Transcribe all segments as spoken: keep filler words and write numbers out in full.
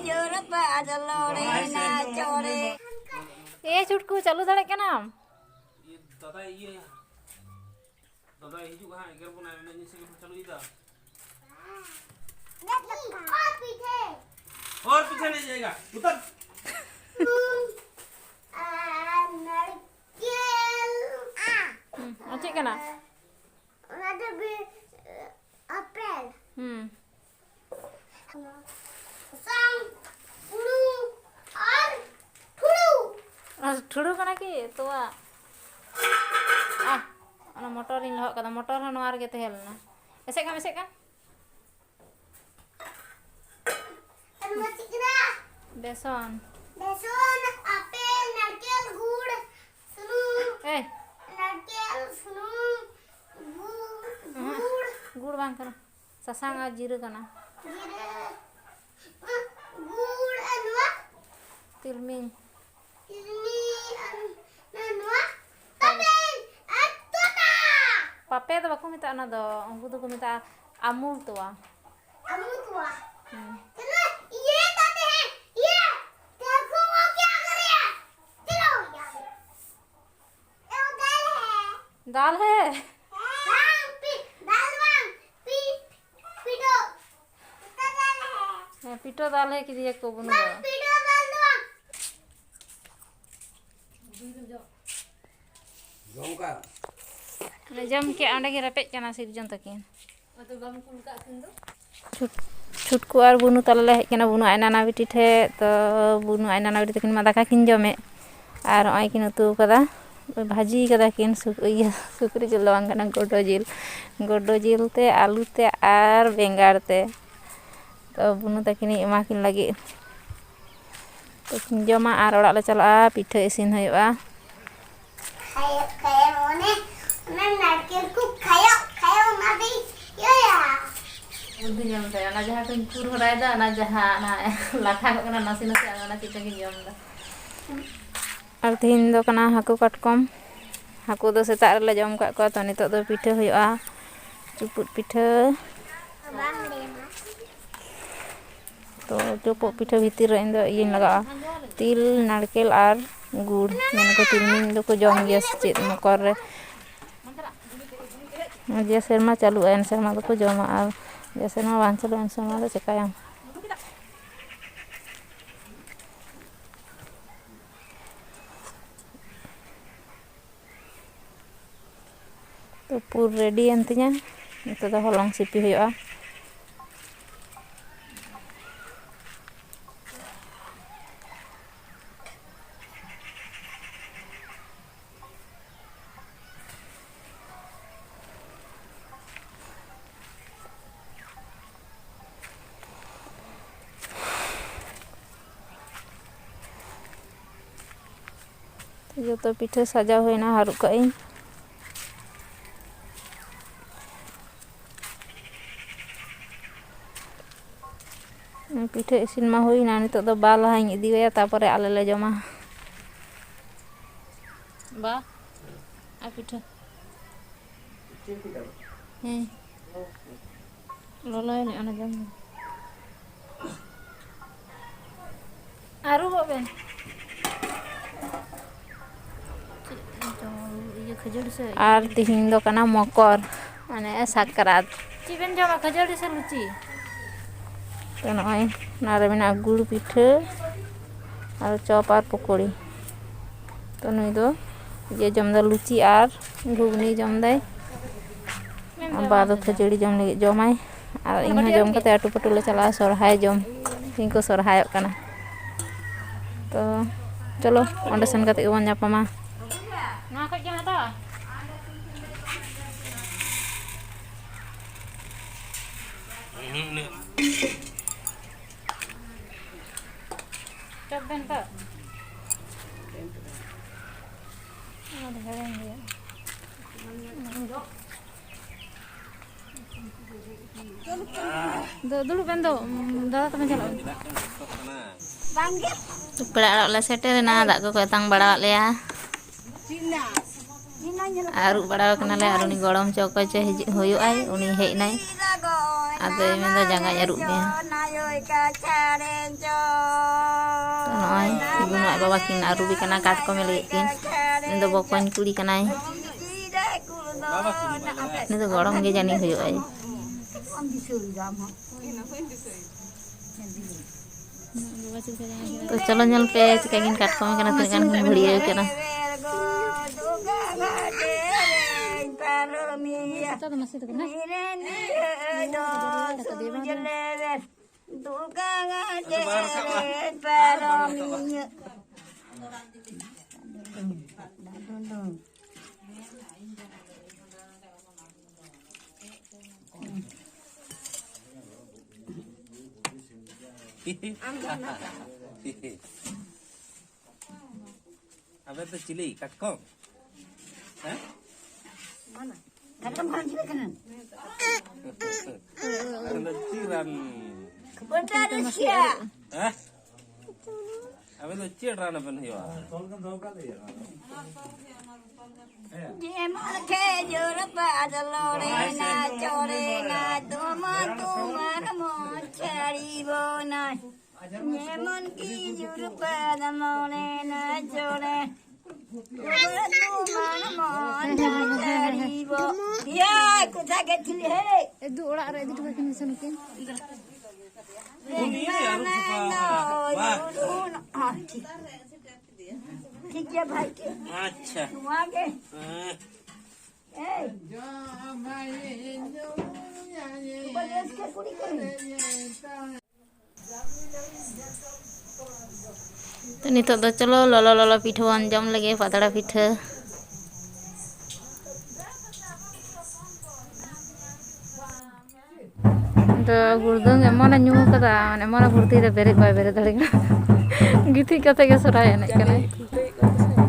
ᱡᱳᱨ ᱯᱟᱸᱪ ᱞᱚᱲᱮ ᱱᱟᱪᱚᱲᱮ᱾ ᱮ ᱪᱷᱩᱴᱠᱩ, ᱪᱟᱹᱞᱩ ᱫᱟᱲᱮᱜ ᱠᱟᱱᱟᱢ? ᱫᱟᱫᱟᱭ ᱤᱭᱟᱹᱭᱟ᱾ ᱫᱟᱫᱟᱭ ᱦᱤᱡᱩᱜᱼᱟ ᱦᱟᱸᱜ, ᱮᱜᱮᱨ ᱵᱚᱱᱟᱭ, ᱢᱮᱱᱫᱟ ᱤᱧ ᱥᱮᱫ ᱜᱮ ᱪᱟᱹᱞᱩᱭᱮᱫᱟ᱾ ᱚᱨ ᱯᱤᱪᱷᱮ᱾ ᱚᱨ ᱯᱤᱪᱷᱮ ᱱᱤᱡ ᱡᱟᱭᱜᱟ᱾ ᱩᱛᱟᱨ᱾ ᱟᱨ ᱱᱟᱲᱠᱮᱞ᱾ ᱦᱩᱸ, ᱟᱨ ᱪᱮᱫ ᱠᱟᱱᱟ? ᱚᱱᱟ ᱫᱚ ᱵᱤ-, ᱟᱯᱮᱞ᱾ ᱦᱩᱸ᱾ ᱥᱟᱥᱟᱝ, ᱦᱩᱲᱩ ᱟᱨ ᱴᱷᱩᱲᱩ᱾ ᱟᱨ ᱴᱷᱩᱲᱩ ᱠᱟᱱᱟ ᱠᱤ ᱛᱚᱣᱟ? ᱟᱦ, ᱚᱱᱟ ᱢᱚᱴᱚᱨᱤᱧ ᱞᱚᱦᱚᱫ ᱠᱟᱫᱟ᱾ ᱢᱚᱴᱚᱨ ᱦᱚᱸ ᱱᱚᱣᱟ ᱨᱮᱜᱮ ᱛᱟᱦᱮᱸ ᱞᱮᱱᱟ᱾ ᱮᱥᱮᱫ ᱠᱟᱢ, ᱮᱥᱮᱫ ᱠᱟᱢ᱾ ᱟᱨ ᱱᱚᱣᱟ ᱪᱮᱫ ᱠᱟᱱᱟ? ᱵᱮᱥᱚᱱ᱾ ᱵᱮᱥᱚᱱ, ᱟᱯᱮᱞ, ᱱᱟᱲᱠᱮᱞ, ᱜᱩᱲ, ᱥᱩᱱᱩᱢ᱾ ᱮᱭ᱾ ᱱᱟᱲᱠᱮᱞ, ᱥᱩᱱᱩᱢ, ᱜᱩᱲ, ᱩᱦᱩᱸ, ᱜᱩᱲ᱾ ᱜᱩᱲ ᱵᱟᱝ ᱠᱟᱱᱟ, ᱥᱟᱥᱟᱝ ᱟᱨ ᱡᱤᱨᱟᱹ ᱠᱟᱱᱟ᱾ ᱡᱤᱨᱟᱹ, ᱜᱩᱲ ᱟᱨ ᱱᱚᱣᱟ? ᱛᱤᱞᱢᱤᱧ᱾ ᱛᱤᱞᱢᱤᱧ ᱟᱨ ᱱᱚᱣᱟ? ᱯᱟᱯᱮ᱾ ᱟᱨ ᱛᱚᱛᱟ᱾ ᱯᱟᱯᱮ ᱫᱚ ᱵᱟᱠᱚ ᱢᱮᱛᱟᱜᱼᱟ ᱚᱱᱟ ᱫᱚ, ᱩᱱᱠᱩ ᱫᱚᱠᱚ ᱢᱮᱛᱟᱜᱼᱟ ᱟᱢᱩᱞ ᱛᱚᱣᱟ᱾ अमूल हुआ। हम्म। चलो, ये तो है, ये देखो वो क्या कर रहा है। चलो, यहाँ पे। ये वो दाल है। दाल है? हाँ, पी-, दाल वांग, पी-, पीटो। तो दाल है। ᱦᱮᱸ, ᱯᱤᱴᱷᱟᱹ ᱫᱟᱞᱮ ᱠᱮᱫᱮᱭᱟ ᱠᱚ ᱵᱩᱱᱩ ᱫᱚ᱾ ᱯᱤᱴᱷᱟᱹ ᱫᱟᱞ ᱫᱚ ᱵᱟᱝ᱾ ᱡᱚᱢ ᱠᱮᱜᱼᱟ, ᱚᱸᱰᱮ ᱜᱮ ᱨᱮᱯᱮᱡ ᱠᱟᱱᱟ ᱥᱤᱨᱡᱚᱱ ᱛᱟᱹᱠᱤᱱ᱾ ᱟᱫᱚ ᱵᱟᱢ ᱠᱩᱞ ᱠᱟᱜ ᱠᱤᱱ ᱫᱚ? ᱪᱷᱩᱴ-, ᱪᱷᱩᱴᱠᱩ ᱟᱨ ᱵᱩᱱᱩ ᱛᱟᱞᱮ ᱞᱮ ᱦᱮᱡ ᱠᱟᱱᱟ ᱵᱩᱱᱩ ᱟᱭ ᱱᱟᱱᱟ ᱵᱤᱴᱤ ᱴᱷᱮᱡ᱾ ᱛᱚ ᱵᱩᱱᱩ ᱟᱭ ᱱᱟᱱᱟ ᱵᱤᱴᱤ ᱛᱟᱹᱠᱤᱱ ᱢᱟ ᱫᱟᱠᱟ ᱠᱤᱱ ᱡᱚᱢᱮᱫ, ᱟᱨ ᱱᱚᱜᱼᱚᱭ ᱠᱤᱱ ᱩᱛᱩ ᱠᱟᱫᱟ, ᱵᱷᱟᱹᱡᱤ ᱠᱟᱫᱟ ᱠᱤᱱ ᱥᱩᱠ-, ᱤᱭᱟᱹ, ᱥᱩᱠᱨᱤ ᱡᱤᱞ ᱫᱚ ᱵᱟᱝ ᱠᱟᱱᱟ, ᱜᱚᱰᱚ ᱡᱤᱞ, ᱜᱚᱰᱚ ᱡᱤᱞ ᱛᱮ, ᱟᱹᱞᱩ ᱛᱮ ᱟᱨ ᱵᱮᱸᱜᱟᱲ ᱛᱮ᱾ ᱛᱚ ᱵᱩᱱᱩ ᱛᱟᱹᱠᱤᱱᱤᱧ ᱮᱢᱟ ᱠᱤᱱ ᱞᱟᱹᱜᱤᱫ᱾ ᱛᱚ ᱠᱤᱱ ᱡᱚᱢᱟ ᱟᱨ ᱚᱲᱟᱜ ᱞᱮ ᱪᱟᱞᱟᱜᱼᱟ, ᱯᱤᱴᱷᱟᱹ ᱤᱥᱤᱱ ᱦᱩᱭᱩᱜᱼᱟ᱾ ᱠᱷᱟᱭᱚᱜ, ᱠᱷᱟᱭᱚᱜ, ᱚᱱᱮ, ᱚᱱᱟ ᱱᱟᱨᱠᱮᱞ ᱠᱚ ᱠᱷᱟᱭᱚᱜ, ᱠᱷᱟᱭᱚᱜ, ᱚᱱᱟ ᱫᱚᱧ ᱤᱭᱟᱹᱭᱟ᱾ ᱩᱫᱩ ᱧᱮᱞ ᱯᱮ, ᱚᱱᱟ ᱡᱟᱦᱟᱸ ᱠᱚᱧ ᱯᱩᱨ ᱦᱚᱨᱟᱭᱮᱫᱟ, ᱚᱱᱟ ᱡᱟᱦᱟᱸ, ᱚᱱᱟ ᱞᱟᱴᱷᱟ ᱠᱚᱜ ᱠᱟᱱᱟ ᱱᱟᱥᱮ ᱱᱟᱥᱮ, ᱟᱫᱚ ᱚᱱᱟ ᱪᱮᱫ ᱞᱟᱹᱜᱤᱫ ᱡᱚᱢ ᱮᱫᱟ? ᱟᱨ ᱛᱮᱦᱮᱧ ᱫᱚ ᱠᱟᱱᱟ ᱦᱟᱹᱠᱩ ᱠᱟᱴᱠᱚᱢ᱾ ᱦᱟᱹᱠᱩ ᱫᱚ ᱥᱮᱛᱟᱜ ᱨᱮᱞᱮ ᱡᱚᱢ ᱠᱟᱜ ᱠᱚᱣᱟ, ᱛᱚ ᱱᱤᱛᱚᱜ ᱫᱚ ᱯᱤᱴᱷᱟᱹ ᱦᱩᱭᱩᱜᱼᱟ, ᱪᱩᱯᱩᱫ ᱯᱤᱴᱷᱟᱹ᱾ ᱵᱟᱝ ᱦᱩᱭᱩᱜᱼᱟ᱾ ᱛᱚ ᱪᱚᱯᱚᱜ ᱯᱤᱴᱷᱟᱹ ᱵᱷᱤᱛᱤᱨ ᱨᱮ ᱤᱧ ᱫᱚ ᱤᱭᱟᱹᱧ ᱞᱟᱜᱟᱣᱟ, ᱛᱤᱞ, ᱱᱟᱲᱠᱮᱞ ᱟᱨ ᱜᱩᱲ᱾ ᱢᱮᱱᱟᱠᱚ ᱛᱤᱞᱢᱤᱧ ᱫᱚᱠᱚ ᱡᱚᱢ ᱜᱮᱭᱟ ᱥᱮ ᱪᱮᱫ ᱢᱚᱠᱚᱨ ᱨᱮ᱾ ᱡᱮ ᱥᱮᱨᱢᱟ ᱪᱟᱹᱞᱩᱜᱼᱟ, ᱮᱱ ᱥᱮᱨᱢᱟ ᱫᱚᱠᱚ ᱡᱚᱢᱟ, ᱟᱨ ᱡᱮ ᱥᱮᱨᱢᱟ ᱵᱟᱝ ᱪᱟᱹᱞᱩᱜᱼᱟ, ᱮᱱ ᱥᱮᱨᱢᱟ ᱫᱚ ᱪᱤᱠᱟᱹᱭᱟᱢ? ᱛᱚ ᱯᱩᱨ ᱨᱮᱰᱤᱭᱮᱱ ᱛᱤᱧᱟ᱾ ᱱᱤᱛᱚᱜ ᱫᱚ ᱦᱚᱞᱚᱝ ᱥᱤᱯᱤ ᱦᱩᱭᱩᱜᱼᱟ᱾ ᱡᱚᱛᱚ ᱯᱤᱴᱷᱟᱹ ᱥᱟᱡᱟᱣ ᱦᱩᱭᱱᱟ, ᱦᱟᱹᱨᱩᱵ ᱠᱟᱜ ᱟᱹᱧ᱾ ᱯᱤᱴᱷᱟᱹ ᱤᱥᱤᱱ ᱢᱟ ᱦᱩᱭᱱᱟ, ᱱᱤᱛᱚᱜ ᱫᱚ ᱵᱟ ᱞᱟᱦᱟᱧ ᱤᱫᱤ ᱟᱭᱟ, ᱛᱟᱯᱚᱨᱮ ᱟᱞᱮ ᱞᱮ ᱡᱚᱢᱟ᱾ ᱵᱟ, ᱟᱨ ᱯᱤᱴᱷᱟᱹ᱾ ᱦᱮᱸ, ᱞᱚᱞᱚᱭ ᱢᱮ, ᱚᱱᱟ ᱡᱚᱢ ᱢᱮ᱾ ᱟᱹᱨᱩᱵᱚᱜ ᱵᱮᱱ᱾ ᱪᱮᱫ ᱪᱚᱝ ᱤᱭᱟᱹ ᱠᱷᱟᱹᱡᱟᱹᱲᱤ ᱥᱮ ᱤᱭᱟᱹ ᱟᱨ ᱵᱮᱱ ᱛᱤᱦᱤᱧ ᱫᱚ ᱠᱟᱱᱟ ᱢᱚᱠᱚᱨ, ᱢᱟᱱᱮ ᱥᱟᱠᱨᱟᱛ᱾ ᱪᱮᱫ ᱵᱮᱱ ᱡᱚᱢᱟ, ᱠᱷᱟᱹᱡᱟᱹᱲᱤ ᱥᱮ ᱞᱩᱪᱤ? ᱛᱚ ᱱᱚᱜᱼᱚᱭ ᱱᱚᱣᱟ ᱨᱮ ᱢᱮᱱᱟᱜᱼᱟ ᱜᱩᱲ ᱯᱤᱴᱷᱟᱹ ᱟᱨ ᱪᱚᱯ ᱟᱨ ᱯᱚᱠᱳᱲᱤ᱾ ᱛᱚ ᱱᱩᱭ ᱫᱚ ᱤᱭᱟᱹ ᱡᱚᱢ ᱫᱚ ᱞᱩᱪᱤ ᱟᱨ ᱜᱷᱩᱜᱽᱱᱤ ᱡᱚᱢ ᱫᱟᱭ᱾ ᱢᱮᱱ ᱫᱚ ᱵᱟ ᱫᱚ ᱵᱟᱝ ᱠᱷᱟᱹᱡᱟᱹᱲᱤ ᱡᱚᱢ ᱞᱟᱹᱜᱤᱫ ᱡᱚᱢᱟᱭ, ᱟᱨ ᱤᱧ ᱦᱚᱸ ᱡᱚᱢ ᱠᱟᱛᱮ ᱟᱹᱴᱩ ᱯᱟᱹᱴᱩ ᱞᱮ ᱪᱟᱞᱟᱜᱼᱟ ᱥᱚᱨᱦᱟᱭ ᱡᱚᱢ᱾ ᱛᱤᱦᱤᱧ ᱠᱚ ᱥᱚᱨᱦᱟᱭᱚᱜ ᱠᱟᱱᱟ, ᱛᱚ ᱪᱚᱞᱚ ᱚᱸᱰᱮ ᱥᱮᱱ ᱠᱟᱛᱮ ᱜᱮᱵᱚᱱ ᱧᱟᱯᱟᱢᱟ᱾ ᱱᱚᱣᱟ ᱠᱷᱚᱡ ᱜᱮᱢ ᱦᱟᱛᱟᱣᱟ? ᱪᱚᱯ ᱵᱮᱱ ᱛᱚ? ᱚᱱᱟ ᱫᱚ ᱦᱮᱲᱮᱢ ᱜᱮᱭᱟ᱾ ᱫᱩ-, ᱫᱩᱲᱩᱵ ᱵᱮᱱ ᱫᱚ, ᱩᱢ, ᱫᱟᱫᱟ ᱛᱟᱵᱮᱱ ᱪᱟᱞᱟᱜ ᱵᱮᱱ᱾ ᱯᱮᱲᱟ ᱚᱲᱟᱜ ᱞᱮ ᱥᱮᱴᱮᱨᱮᱱᱟ, ᱫᱟᱜ ᱠᱚᱠᱚ ᱟᱛᱟᱝ ᱵᱟᱲᱟᱣᱟᱫ ᱞᱮᱭᱟ᱾ ᱟᱹᱨᱩᱵ ᱵᱟᱲᱟ ᱠᱟᱱᱟᱞᱮ, ᱟᱨ ᱩᱱᱤ ᱜᱚᱲᱚᱢ ᱪᱚ ᱚᱠᱚᱭ ᱪᱚ ᱦᱤᱡᱩᱜ ᱦᱩᱭᱩᱜᱼᱟᱭ, ᱩᱱᱤ ᱦᱮᱡ ᱮᱱᱟᱭ᱾ ᱟᱫᱚᱭ ᱢᱮᱱᱫᱟ ᱡᱟᱸᱜᱟᱧ ᱟᱹᱨᱩᱵ ᱢᱮᱭᱟ᱾ ᱛᱚ ᱱᱚᱜᱼᱚᱭ ᱤᱧ ᱵᱩᱱᱩ ᱟᱡ ᱵᱟᱵᱟ ᱠᱤᱱ ᱟᱹᱨᱩᱵᱮ ᱠᱟᱱᱟ, ᱠᱟᱴᱠᱚᱢᱮ ᱞᱟᱹᱭᱮᱫ ᱠᱤᱱ᱾ ᱩᱱᱤ ᱫᱚ ᱵᱚᱠᱚᱧ ᱠᱩᱲᱤ ᱠᱟᱱᱟᱭ᱾ ᱩᱱᱤ ᱫᱚ ᱜᱚᱲᱚᱢ ᱜᱮ ᱡᱟᱹᱱᱤᱡ ᱦᱩᱭᱩᱜᱼᱟᱭ᱾ ᱛᱚ ᱪᱚᱞᱚ ᱧᱮᱞ ᱯᱮ, ᱪᱤᱠᱟᱹ ᱠᱤᱱ ᱠᱟᱴᱠᱚᱢᱮ ᱠᱟᱱᱟ, ᱛᱤᱱᱟᱹᱜ ᱜᱟᱱ ᱠᱤᱱ ᱵᱷᱟᱹᱲᱭᱟᱹᱣ ᱠᱟᱱᱟ᱾ ᱟᱵᱮ ᱫᱚ ᱪᱤᱞᱤ ᱠᱟᱴᱠᱚᱢ? ᱦᱮᱸ? ᱠᱟᱴᱠᱚᱢ ᱠᱷᱚᱱ ᱪᱤᱞᱤ ᱠᱟᱱᱟ? ᱟᱵᱮ ᱫᱚ ᱪᱮᱫ ᱨᱟᱱ? ᱵᱚᱱᱴᱟ ᱨᱟᱹᱥᱠᱤᱭᱟ᱾ ᱦᱮᱸ? ᱟᱵᱮ ᱫᱚ ᱪᱮᱫ ᱨᱟᱱ ᱟᱵᱮᱱ ᱦᱩᱭᱩᱜᱼᱟ? ᱡᱮᱢᱚᱱ ᱠᱷᱮᱡᱩᱨ ᱯᱟᱛ ᱞᱚᱲᱮᱱᱟ, ᱪᱚᱲᱮᱱᱟ, ᱫᱚᱢᱟ ᱛᱩᱢᱟᱨ ᱢᱚᱪᱟᱨᱤ ᱵᱚᱱᱟ᱾ ᱡᱮᱢᱚᱱ ᱠᱷᱮᱡᱩᱨ ᱯᱟᱛ ᱞᱚᱲᱮᱱᱟ, ᱪᱚᱲᱮ, ᱛᱩᱢᱟᱨ ᱢᱚᱪᱟᱨᱤ ᱵᱚ-, ᱭᱟ, ᱠᱚᱛᱷᱟ ᱜᱮ ᱪᱤᱞᱤ ᱦᱮ? ᱮᱫᱩ ᱚᱲᱟᱜ ᱨᱮ ᱤᱫᱤ ᱦᱚᱴᱚ ᱠᱟᱹᱠᱤᱱ ᱥᱮ ᱱᱩᱠᱤᱱ᱾ ᱩᱱᱤ ᱟᱹᱨᱩᱵ ᱥᱟᱯᱷᱟ ᱟᱠᱟᱱᱟ᱾ ᱵᱟᱦ᱾ ᱴᱷᱤᱠ ᱜᱮᱭᱟ ᱵᱷᱟᱭ, ᱴᱷᱤᱠ᱾ ᱟᱪᱪᱷᱟ᱾ ᱱᱚᱣᱟ ᱜᱮ᱾ ᱦᱮᱸ᱾ ᱮᱭ᱾ ᱩᱯᱟᱹᱥ ᱠᱮ ᱠᱩᱲᱤ ᱠᱩᱲᱤ᱾ ᱛᱚ ᱱᱤᱛᱚᱜ ᱫᱚ ᱪᱚᱞᱚ ᱞᱚᱞᱚ ᱞᱚᱞᱚ ᱯᱤᱴᱷᱟᱹ ᱵᱚᱱ ᱡᱚᱢ ᱞᱮᱜᱮ, ᱯᱟᱛᱲᱟ ᱯᱤᱴᱷᱟᱹ᱾ ᱫᱚ ᱜᱩᱲᱫᱟᱹᱝ ᱮᱢᱚᱱᱮ ᱧᱩ ᱠᱟᱫᱟ, ᱢᱟᱱᱮ ᱮᱢᱚᱱᱮ ᱵᱷᱩᱨᱛᱤᱭᱮᱫᱟ, ᱵᱮᱨᱮᱫ ᱵᱟᱭ ᱵᱮᱨᱮᱫ ᱫᱟᱲᱮ ᱠᱟᱱᱟ᱾ ᱜᱤᱛᱤᱡ ᱠᱟᱛᱮ ᱜᱮ ᱥᱚᱨᱦᱟᱭ ᱮᱱᱮᱡ ᱠᱟᱱᱟᱭ᱾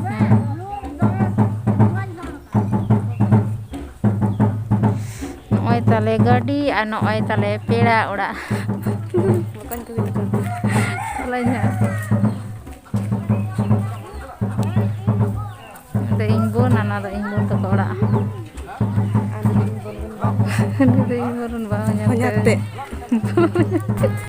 ᱦᱮᱸ᱾ ᱱᱚᱜᱼᱚᱭ ᱛᱟᱞᱮ ᱜᱟᱹᱰᱤ ᱟᱨ ᱱᱚᱜᱼᱚᱭ ᱛᱟᱞᱮ ᱯᱮᱲᱟ ᱚᱲᱟᱜ᱾ ᱵᱚᱠᱚᱧ ᱠᱚ ᱦᱩᱭᱩᱜ ᱠᱟᱱᱟ᱾ ᱛᱟᱞᱮ ᱦᱟᱸᱜ᱾ ᱱᱚᱛᱮ ᱤᱧ ᱵᱳᱱ ᱟᱨ ᱱᱚᱣᱟ ᱫᱚ ᱤᱧ ᱵᱳᱱ ᱛᱟᱠᱚ ᱚᱲᱟᱜ᱾ ᱩᱱᱤ ᱫᱚ ᱤᱧ ᱵᱳᱱ ᱵᱟᱹᱦᱩ ᱧᱮᱞ᱾ ᱧᱟᱛᱮ᱾